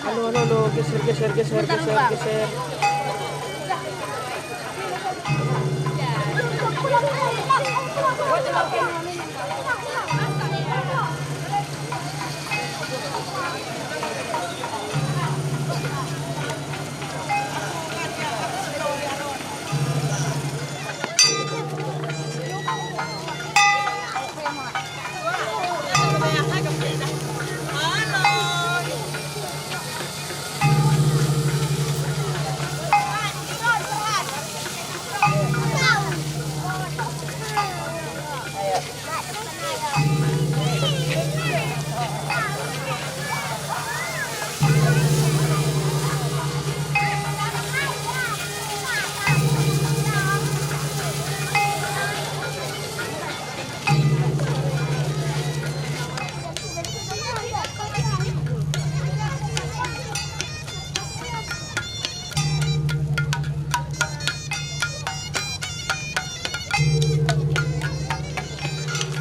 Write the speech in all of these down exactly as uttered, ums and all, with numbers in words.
Alo, alo, alo, geser, geser, geser, geser, geser.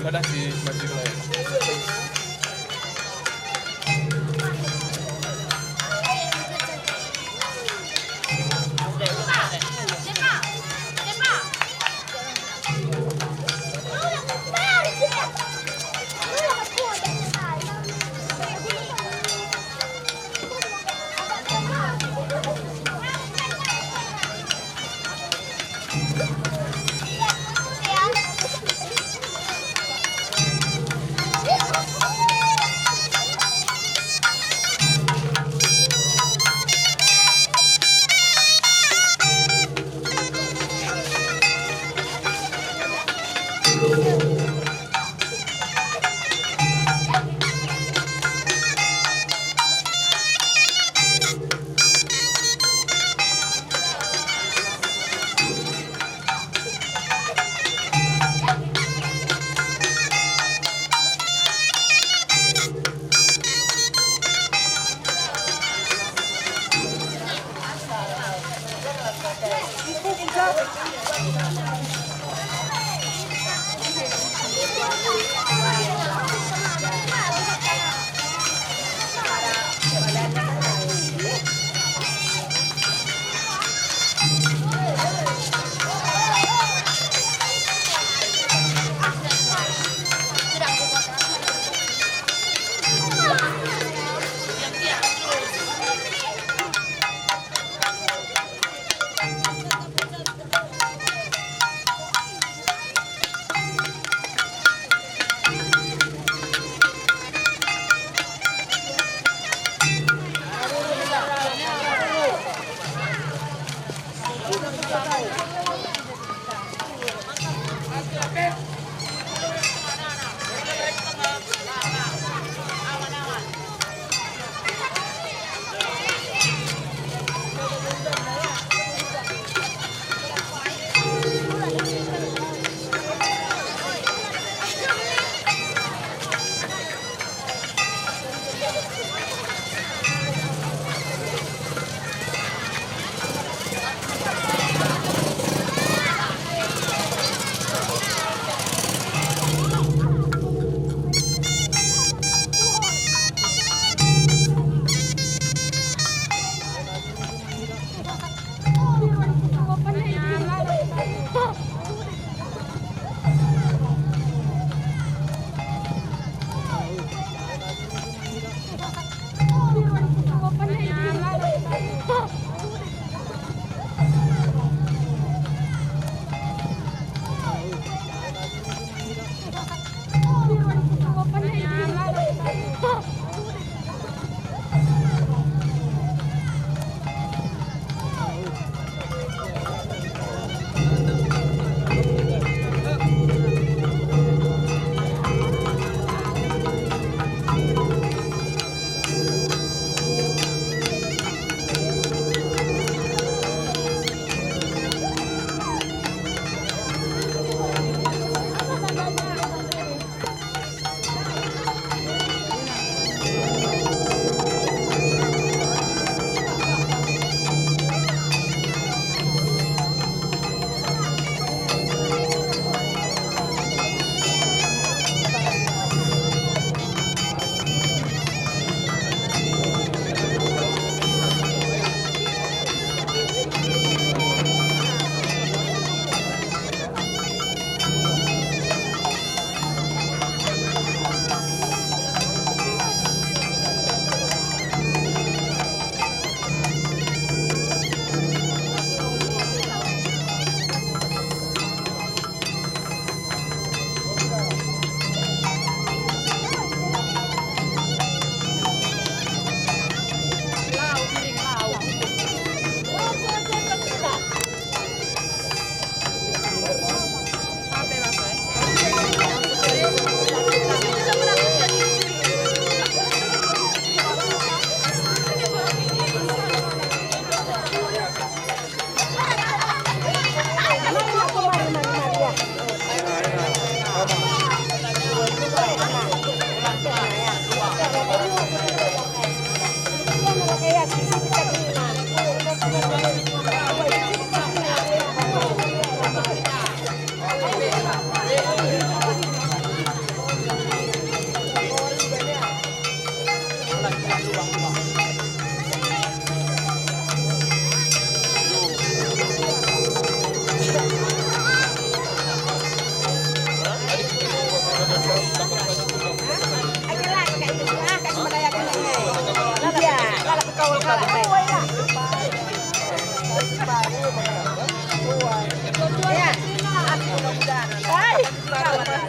Ibadah di Masjid Raya.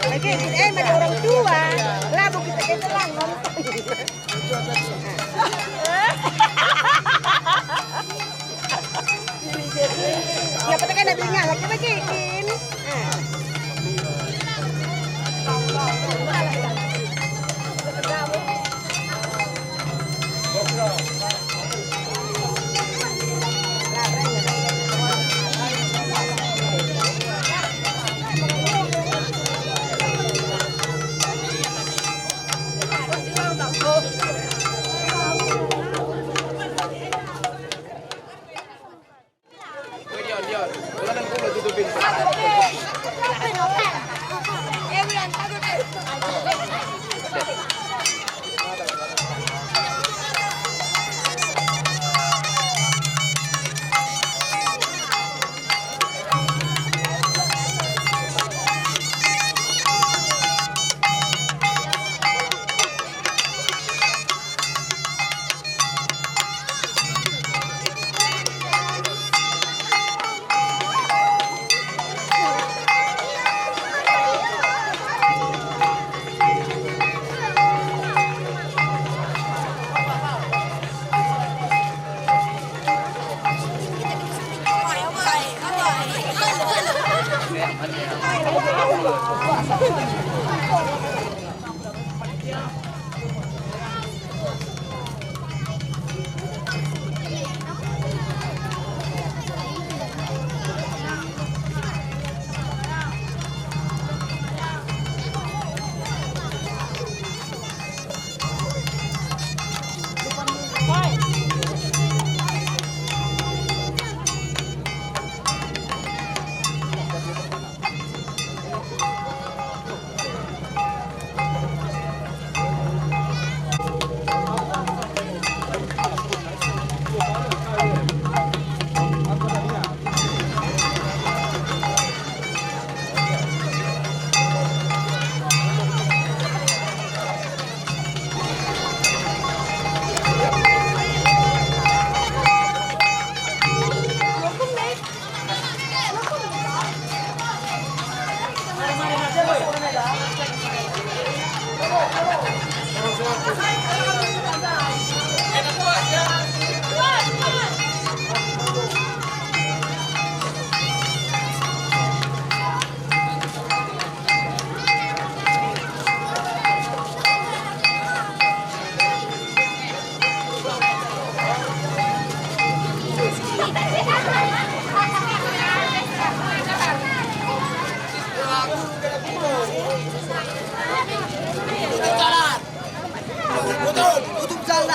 Lagi, eh, mari orang tua. Labu kita ketelang nonton. Ya, kita kan ada ngalah, kita bikin. Ah.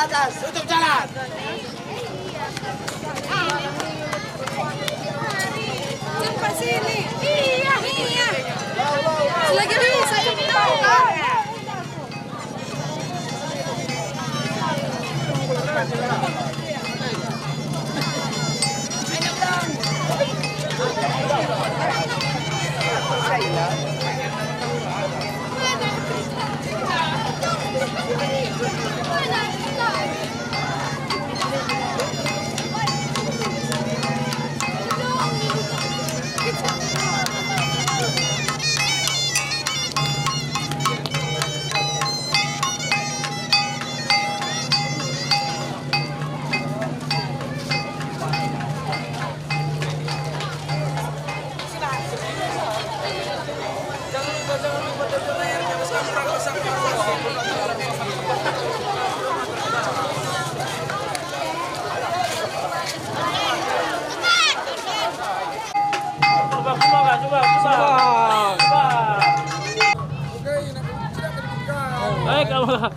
Atas, tutup jalan. Cepat sini. Iya, iya. Selagi bisa, cepat. Coba, coba, Kak, coba, coba. Coba. Coba. Baik, Abang.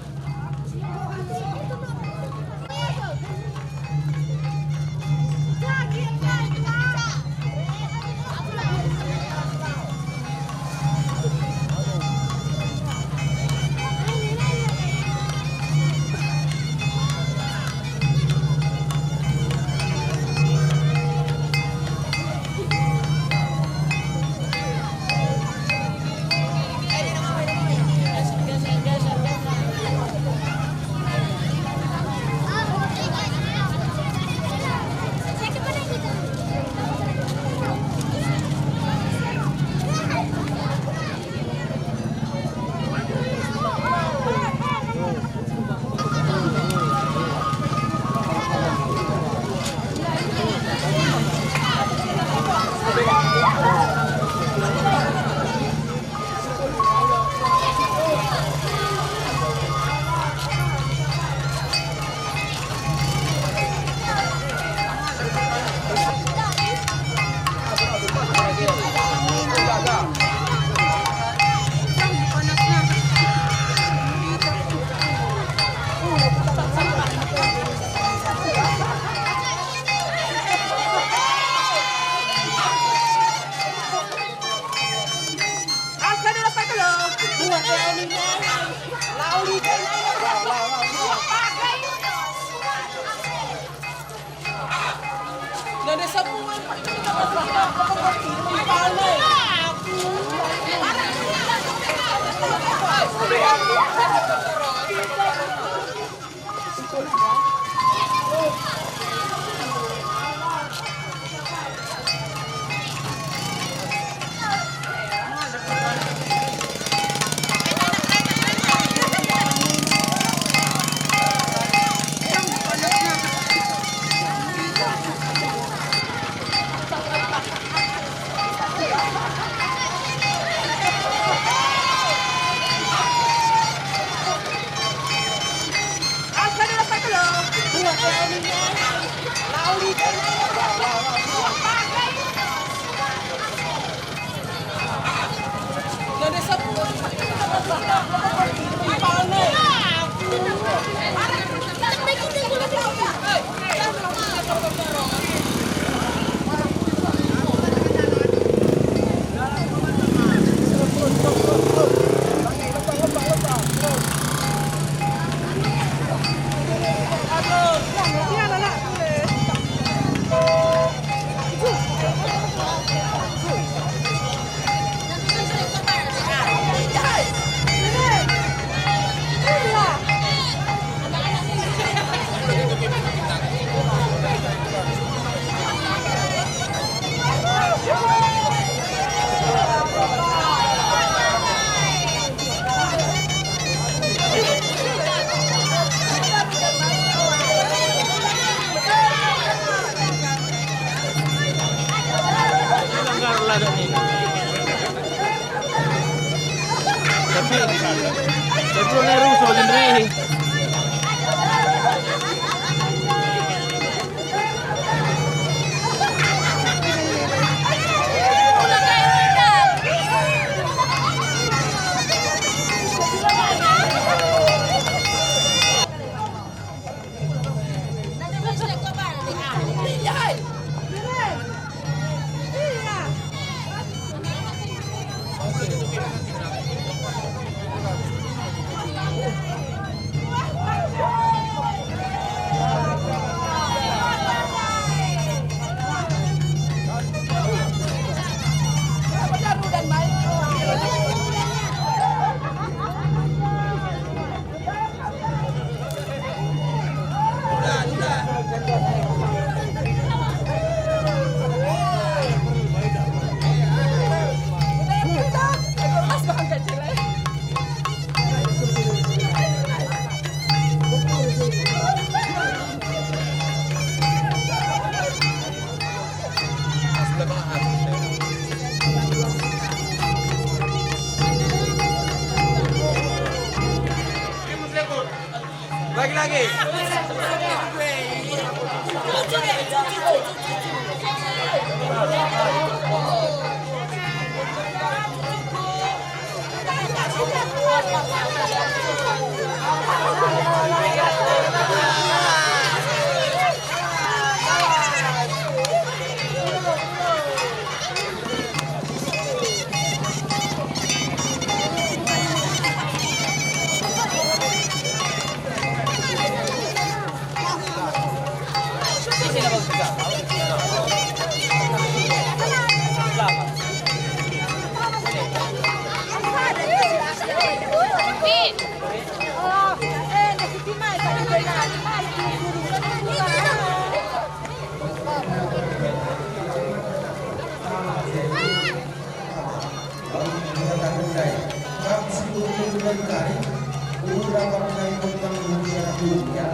Langgar lah dok ni. Tapi, tapi lu neru sebagai diri. Lagi. Kam si bernina kari, ura kam kari tentang manusia dunia,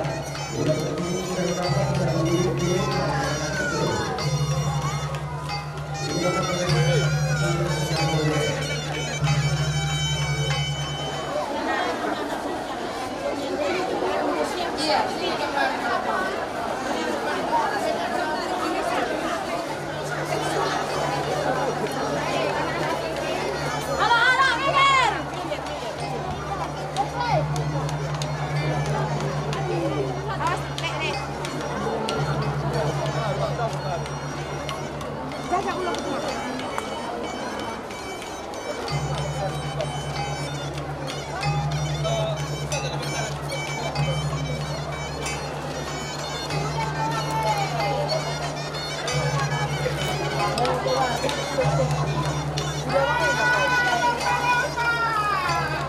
ura kam kari rasa dan urip dia.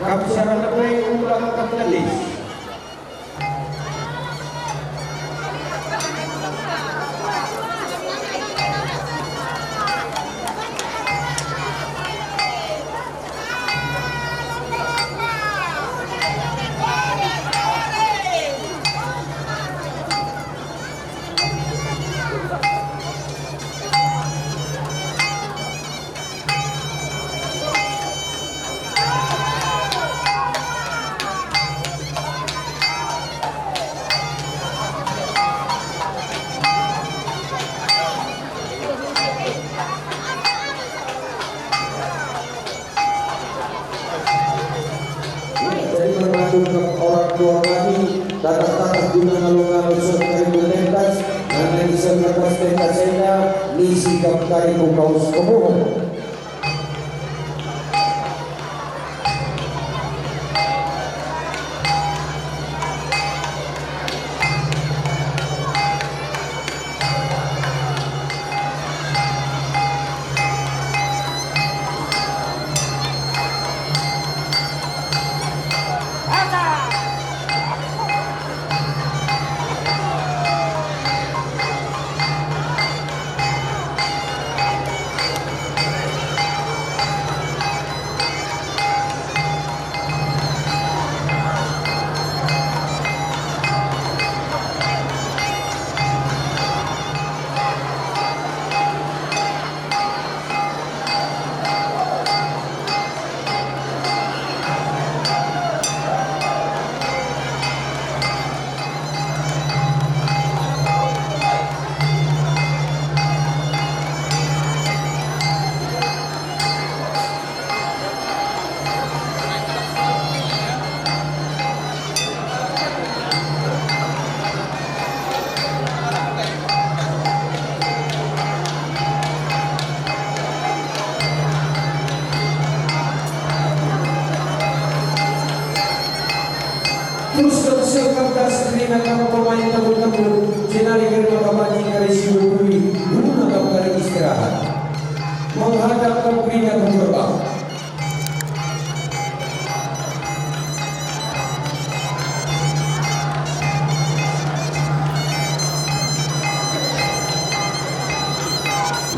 Kap saran lebe ulang kap ngelis. Jadi, mengandungkan orang tua kami, tatap-tatap guna ngalo-ngalo sekali pentas, nanti bisa lepas pentas enda, misi kap kari ku kaus kemuhen. Terus kami siapkan das kerina kami pemain tembung-tembung, jenari kami maka banci kari si bubui, guna kami kari istirahat. Menghadap ke kerina ku gerbang.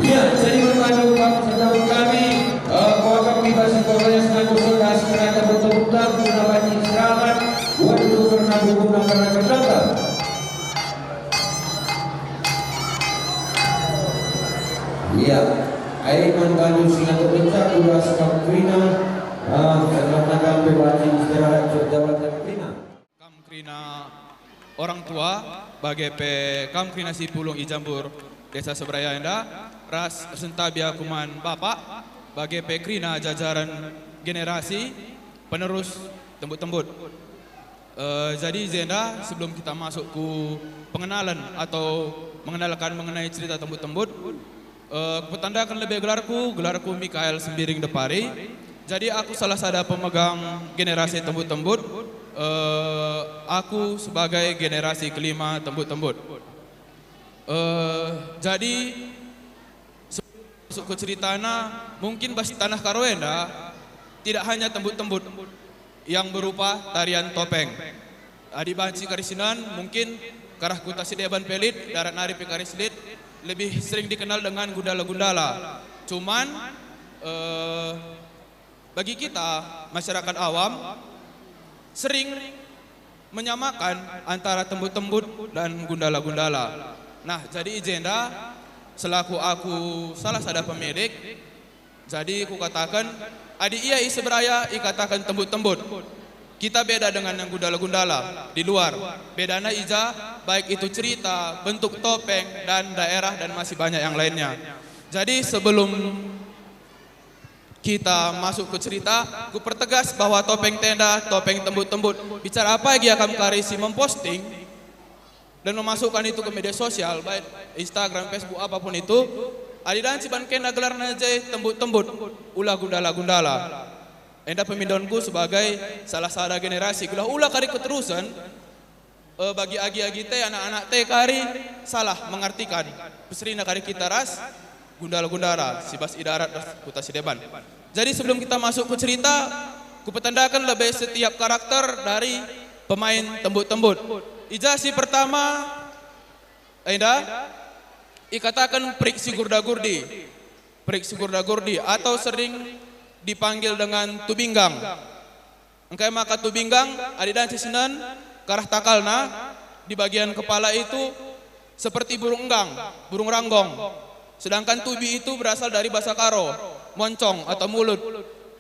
Ya, jadi berpandu kami, setahun kami, eh, kuakap kita sekolahnya senang kusur dan sekarang tepuk-tepuk tak guna banci istirahat, buat itu karena guna karena kerdakan. Iya, ai man banyu si ngatu kencak udah sekam kerina, ah, sekarang kami banci istirahat jabatan kerina. Kam kerina, Orang tua, bage pe kam kerina si pulung i Jambur, Desa Seberaya enda, ras ersentabi aku man Bapak, bage pe kerina jajaran generasi penerus Tembut-Tembut. Eh, jadi i jenda, sebelum kita masuk ku pengenalan atau mengenalkan mengenai cerita Tembut-Tembut, eh, kupetandaken lebe gelarku, gelarku Mikael Sembiring Depari. Jadi aku salah sada pemegang generasi Tembut-Tembut, eh, aku sebagai generasi kelima Tembut-Tembut. Eh, jadi, se-, masuk ke ceritana, mungkin bas tanah Karo enda tidak hanya tembut-tembut yang berupa tarian topeng. Adi banci kari sinan, mungkin karah Kuta Sideban pe lit, darat nari pe kari si lit, lebih sering dikenal dengan gundala-gundala. Cuman, eh, bagi kita, masyarakat awam, sering menyamakan antara tembut-tembut dan gundala-gundala. Nah, jadi i jenda, selaku aku salah sada pemedek, jadi kukataken, adi ia i Seberaya ikataken tembut-tembut. Kita beda dengan yang gundala-gundala di luar. Bedana i ja, baik itu cerita, bentuk topeng, dan daerah, dan masih banyak yang lainnya. Jadi sebelum kita masuk ke cerita, kupertegas bahwa topeng tenda, topeng tembut-tembut. Bicara apa gia kam kari si memposting dan memasukkan itu ke media sosial, baik Instagram, Facebook, apapun itu, adi banci ban kena gelarna je tembut-tembut, ula gundala-gundala. Enda pemindonku sebagai salah sada generasi, gelah ula kari keterusen, eh, bagi agi-agi te, anak-anak te kari salah mengartikan. Peserina kari kita ras gundala-gundala, si bas i darat ras Kuta Sideban. Jadi sebelum kita masuk ke cerita, kupetandaken lebe setiap karakter dari pemain tembut-tembut. I ja si pertama, enda, ikataken Perik Sigurda-gurdi. Perik Sigurda-gurdi atau sering dipanggil dengan Tubinggang. Engkai maka Tubinggang, adi banci sinan, karah takalna, di bagian kepala itu seperti burung enggang, burung ranggong. Sedangkan tubi itu berasal dari bahasa Karo, moncong atau mulut.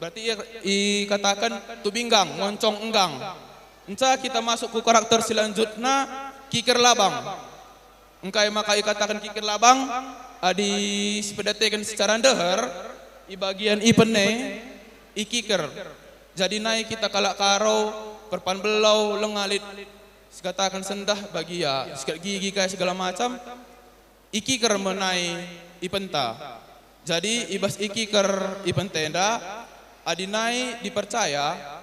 Berarti i-, ikataken Tubinggang, moncong enggang. Enca kita masuk ku karakter selanjutna, Kikir Labang. Engkai maka ikataken Kikir Labang? Adi sipedeteken secara ndeher, i bagian ipen e, ikiker. Jadi nai kita kalak Karo, perpan belau, lenga lit, sikataken sendah, bagia, sikat gigi kai segala macam, ikiker me nai ipenta. Jadi i bas ikiker ipenta enda, adi nai dipercaya,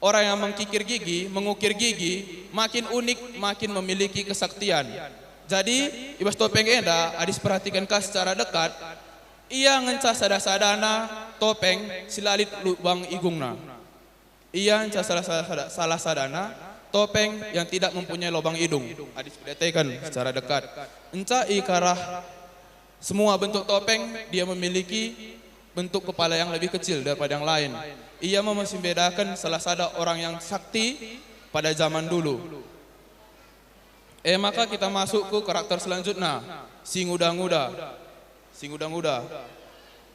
orang yang mengkikir gigi, mengukir gigi, makin unik, makin memiliki kesaktian. Jadi, i bas topeng enda, adi siperhatiken ka secara dekat, ia ngenca sada-sadana topeng si la lit lubang igungna. Ia ngenca salah, salah, salah, salah sadana topeng yang tidak mempunyai lubang idung, adi siperhatiken secara dekat. Enca ikarah semua bentuk topeng, dia memiliki bentuk kepala yang lebih kecil daripada yang lain. Ia membedakan salah sada orang yang sakti pada zaman dulu. Eh, maka kita masuk ke karakter selanjutnya, si nguda-nguda. Si nguda-nguda.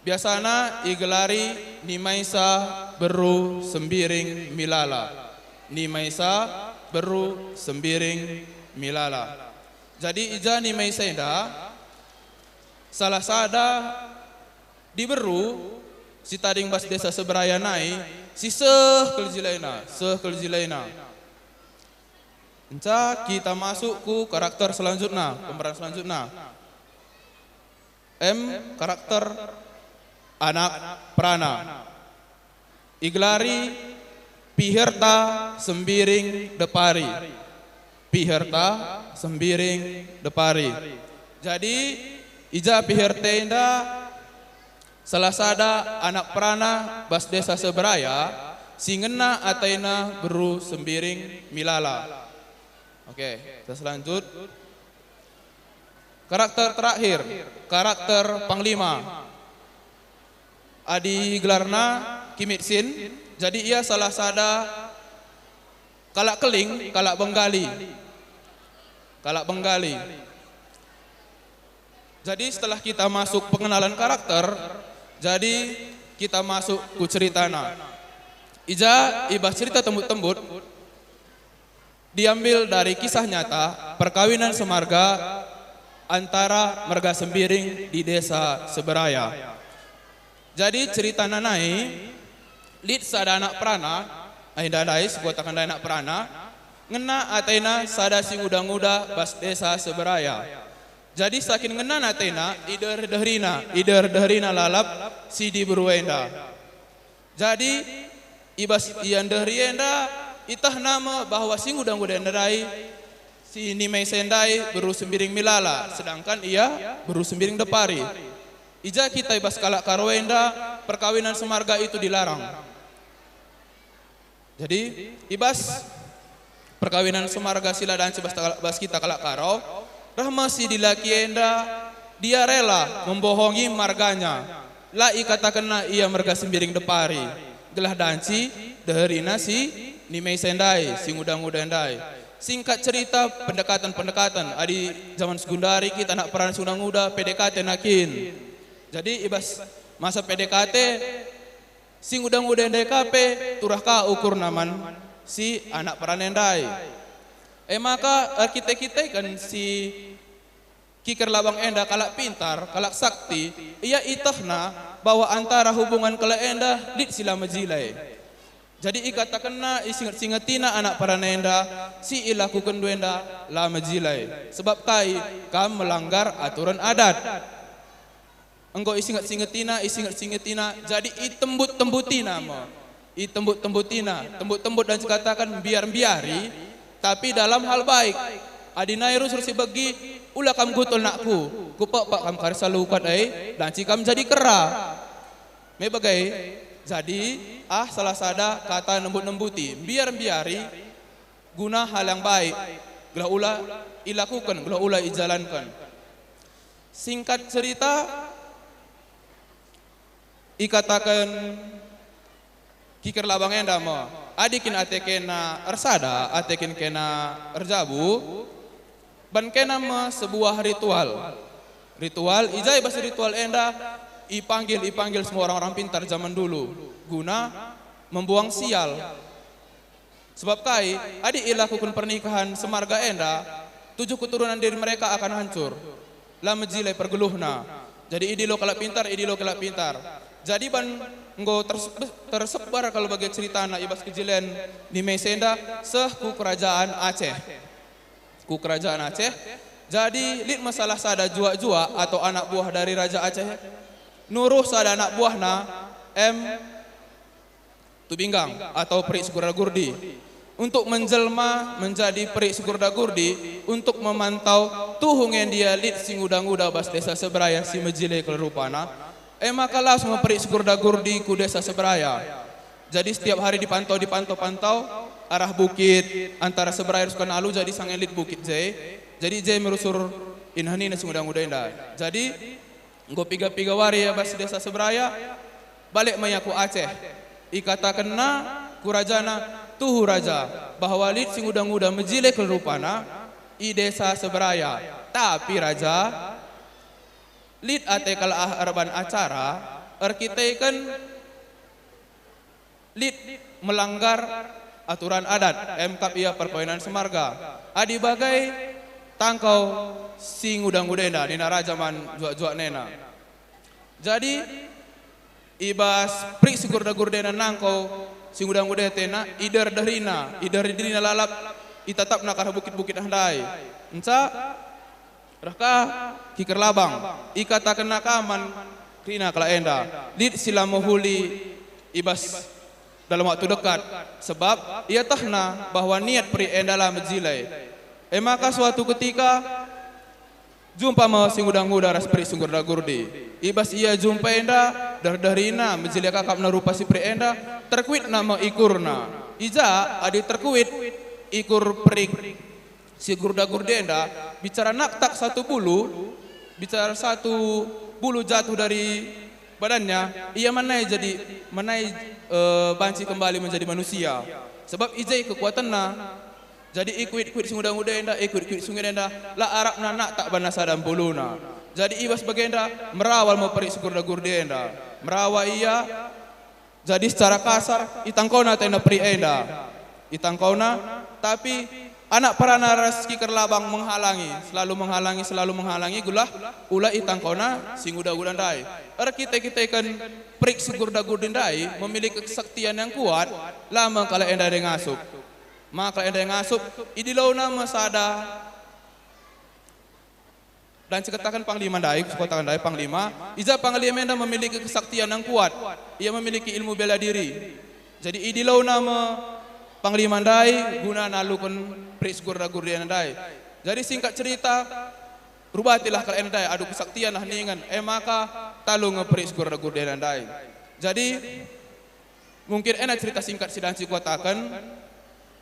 Biasana igelari Ni Maisa Beru Sembiring Milala. Ni Maisa Beru Sembiring Milala. Jadi i ja Ni Maisa enda, salah sada diberu si tading bas Desa Seberaya nai, si seh kal jilana, seh kal jilana. Enca kita masuk ku karakter selanjutna, pemeran selanjutna. Em, karakter anak perana. Igelari Piherta Sembiring Depari. Piherta Sembiring Depari. Jadi, i ja Piherta enda salah sada anak perana bas Desa Seberaya si ngena atena beru Sembiring Milala. Oke, kita selanjut. Karakter terakhir, karakter panglima. Adi gelarna Kimitsin, jadi ia salah sada kalak Keling, kalak Benggali. Kalak Benggali. Jadi setelah kita masuk pengenalan karakter, jadi kita masuk ku ceritana. I ja, i bas cerita Tembut-Tembut, Diambil dari kisah nyata perkawinan semarga antara marga Sembiring di Desa Seberaya. Jadi, ceritana nai, lit sada anak perana, enda ndai, si kuataken ndai anak perana, ngena atena sada si nguda-nguda bas Desa Seberaya. Jadi, saking ngena atena, ideher-deherina, ideher-deherina lalap si diberu enda. Jadi, i bas ia ndeheri enda, itehna me bahwa si nguda-nguda enda ndai, si Ni Mese ndai beru Sembiring Milala, sedangkan ia beru Sembiring Depari. I ja kita i bas kalak Karo enda, perkawinan semarga itu dilarang. Jadi, i bas perkawinan semarga si la banci bas, bas kita kalak Karo, reh me si dilaki enda, dia rela membohongi marganya. La ikatakenna ia marga Sembiring Depari, gelah banci deherina si Ni Mese ndai, si nguda-nguda ndai. Singkat cerita, pendekatan-pendekatan, adi zaman segundari kita anak perana si nguda-nguda, P D K T nai kin. Jadi, i bas masa P D K T, si nguda-nguda ndai ka pe turah ka ukurna man si anak perana ndai. E maka erkite-kiteken si Kiker Labang enda kalak pintar, kalak sakti, ia itehna bahwa antara hubungan kalak enda lit si la mejile. Jadi ikatakenna, isinget-singetina anak perana enda si ilakukenndu enda la mejile. Sebab kai? Kam melanggar aturen adat. Enggo isinget-singetina, isinget-singetina, jadi itembut-tembutina me. Itembut-tembutina, tembut-tembut dan sikataken mbiar-mbiari, tapi dalam hal baik. Adi nai rusur si begi, ula kam gutul nakku, kupekpek kam kari salukat e, banci kam jadi kera. Me bage, jadi, ah, salah sada kata nembut-nembuti, mbiar-mbiari, guna hal yang baik, gelah ula ilakuken, gelah ula ijalanken. Singkat cerita, ikataken Kiker Labang enda me, adi kin ate kena ersada, ate kin kena erjabu, ban kena me sebuah ritual. Ritual, i ja i bas ritual enda, ipanggil, ipanggil semua orang-orang pintar zaman dulu, guna membuang sial. Sebab kai? Adi ilakuken pernikahan semarga enda, tujuh keturunan diri mereka akan hancur. La mejile pergeluhna. Jadi idilo kalak pintar, idilo kalak pintar. Jadi ban enggo ters-, tersebar kal bage ceritana i bas kejilen Ni Mese enda seh ku kerajaan Aceh. Ku kerajaan Aceh. Jadi lit me salah sada juak-juak atau anak buah dari Raja Aceh nuruh sada anak buahna, em, Tubinggang atau Perik Segurda-gurdi, untuk menjelma menjadi Perik Segurda-gurdi untuk memantau tuhu nge ndia lit si nguda-nguda bas Desa Seberaya si mejile kal rupana. E maka lawes me Perik Segurda-gurdi ku Desa Seberaya. Jadi setiap hari dipantau, dipantau, pantau arah bukit antara Seberaya ras Kanalu, jadi sanga lit bukit je. Jadi je merusur inah nina si nguda-nguda enda. Jadi enggo piga-piga wari ia bas Desa Seberaya, balik me ia ku Aceh. Ikatakenna ku rajana, "Tuhu raja, bahwa lit si nguda-nguda mejile kal rupana i Desa Seberaya. Tapi raja, lit ate kal ah erban acara, erkiteken lit melanggar aturan adat, em kap ia perkawinan semarga. Adi bage, tangkau si nguda-nguda enda," nina raja man juak-juakna enda. Jadi, i bas Perik Segurda-gurdi enda nangkau si nguda-nguda atena, ideher-deherina, ideher-deherina lalap, itatapna arah bukit-bukit ndai. Nca reh ka Kiker Labang, ikatakenna ka man kerina kalak enda, lit si la mehuli i bas dalam waktu dekat, sebab ietehna bahwa niat Perik enda la mejile. E maka suatu ketika, jumpa me si nguda-nguda ras Perik Segurda-gurdi. I bas ia jumpa enda, deher-deherina, mejile akapna rupa si Perik enda, terkuitna me ikurna. I ja adi terkuit ikur Perik Segurda-gurdi enda, bicara naktak satu bulu, bicara satu bulu jatuh dari badannya, ia man nai jadi, man nai, eh, banci kembali menjadi manusia. Sebab i je kekuatenna. Jadi ikuit-kuit si nguda-nguda enda, ikuit-kuit si nguda enda, la arapna naktak banna sada buluna. Jadi i bas bagenda, merawal me Perik Segurda-gurdi enda. Merawa ia, jadi secara kasar, itangkauna atena Perik enda. Itangkauna, tapi Anak perana ras kiker labang menghalangi, selalu menghalangi, selalu menghalangi, gelah ula itangkona si nguda-nguda ndai. Erkite-kiteken perik si gurda-gurdi ndai memiliki kesaktian yang kuat, la me kalak enda ndai ngasup. Maka kalak enda ngasup, idilona me sada Dan sikataken panglima ndai, sikataken ndai panglima, ija panglima enda memiliki kesaktian yang kuat. Ia memiliki ilmu bela diri. Jadi idilona me panglima ndai guna naluken perik si gurda-gurdi enda ndai. Jadi singkat cerita, rubatilah kalak enda ndai, adu kesaktian lah ningen, e maka talu nge perik si gurda-gurdi enda ndai. Jadi, Mungkin enda cerita singkat si banci kukataken.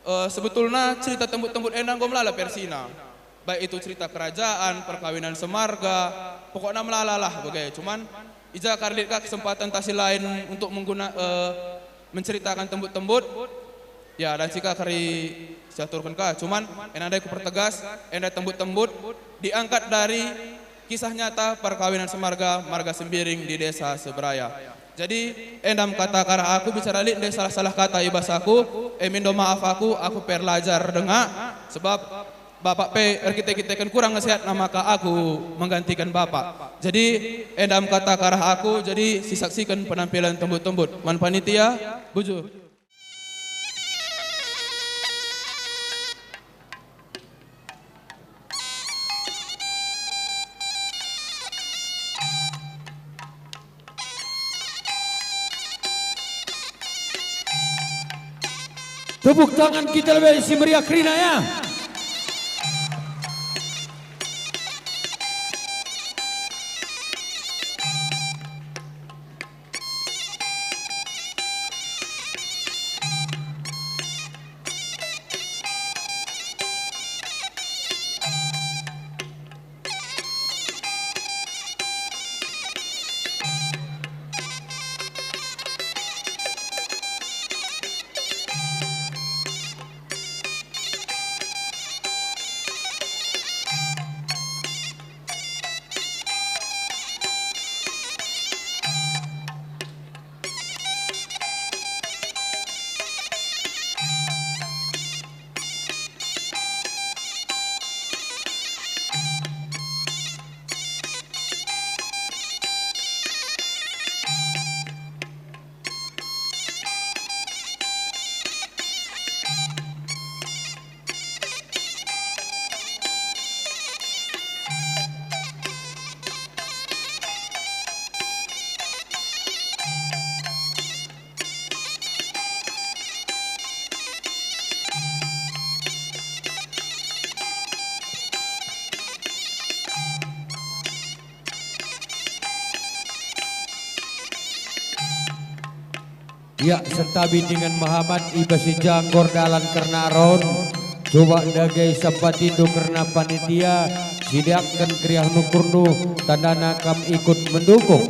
Eh, sebetulna cerita tembut-tembut enda enggo melala versina. Baik itu cerita kerajaan, perkawinan semarga, pokokna melala lah bage. Cuman, ija kari lit ka kesempatan tah si lain untuk mengguna, eh, menceritakan tembut-tembut, ya, dan si ka kari siaturken ka. Cuman, enda ndai kupertegas, enda tembut-tembut diangkat dari kisah nyata perkawinan semarga, marga Sembiring di Desa Seberaya. Jadi, enda me kata arah aku, bicara lit ndai salah-salah kata i bas aku, e mindo maaf aku, aku pe erlajar denga, sebab bapak pe erkite-kiteken kurang nge sehatna maka aku menggantikan bapak. Jadi, enda me kata arah aku, jadi sisaksiken penampilan tembut-tembut. Man panitia, bujur. Tepuk tangan kita lebih si meriah kerina, ya. Ya, sentabi dingen mehamat i bas i ja nggor dalan kerna aron. Cuba dage sampatindo kerna panitia, sidiakken keriah nukurndu, tandana kam ikut mendukung.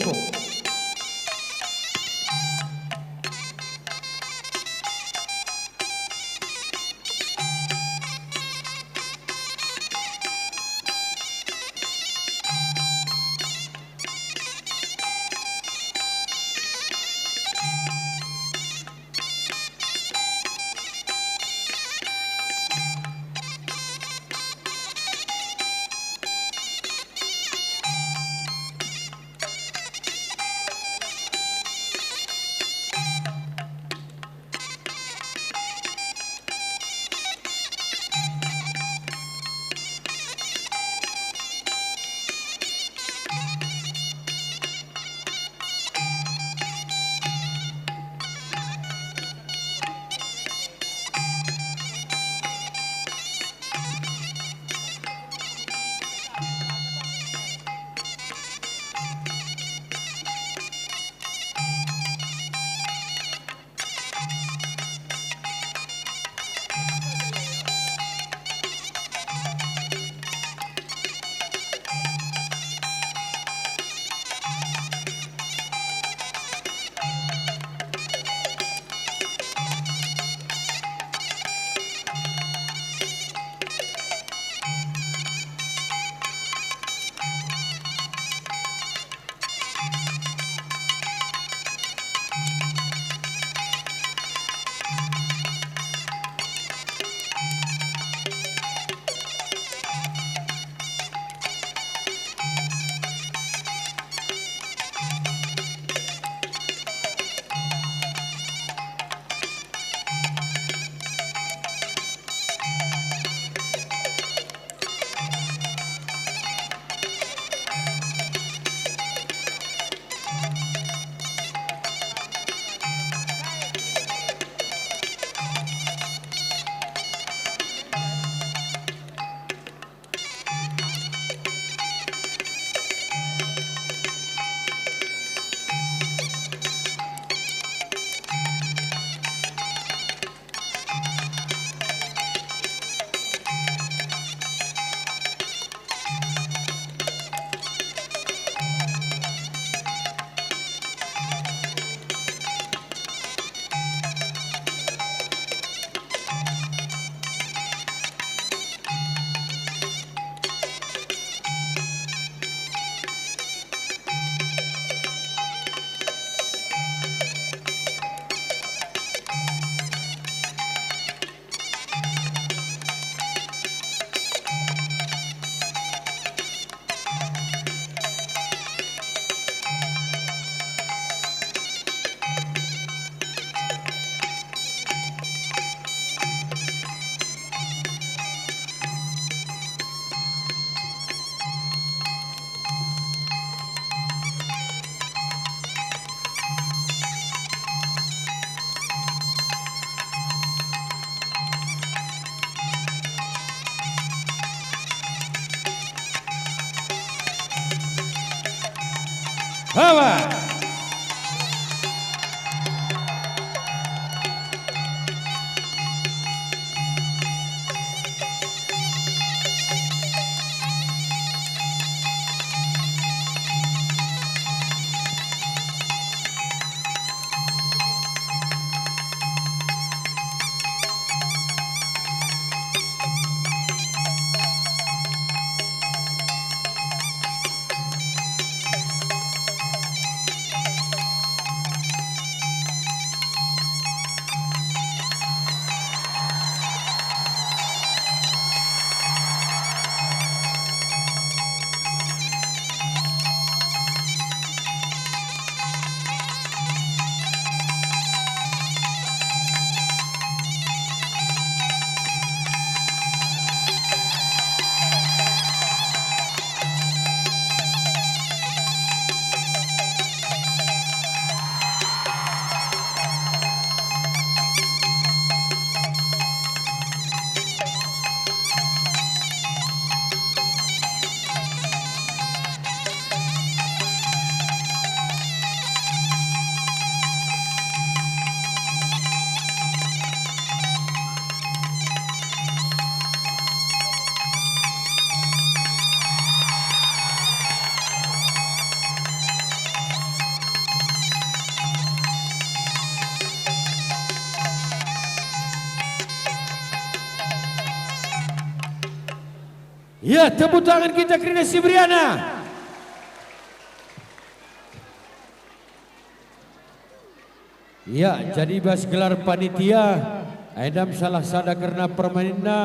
Hawa. Ya, tepuk tangan kita kerina si meriahna. Ya, jadi bas gelar panitia, enda me salah sada kerna permainenna,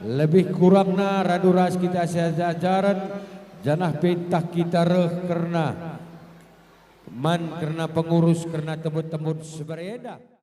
lebih kurangna radu ras kita siajar-ajaren, janah pe ntah kita reh kerna man kerna pengurus kerna tembut-tembut si bage enda.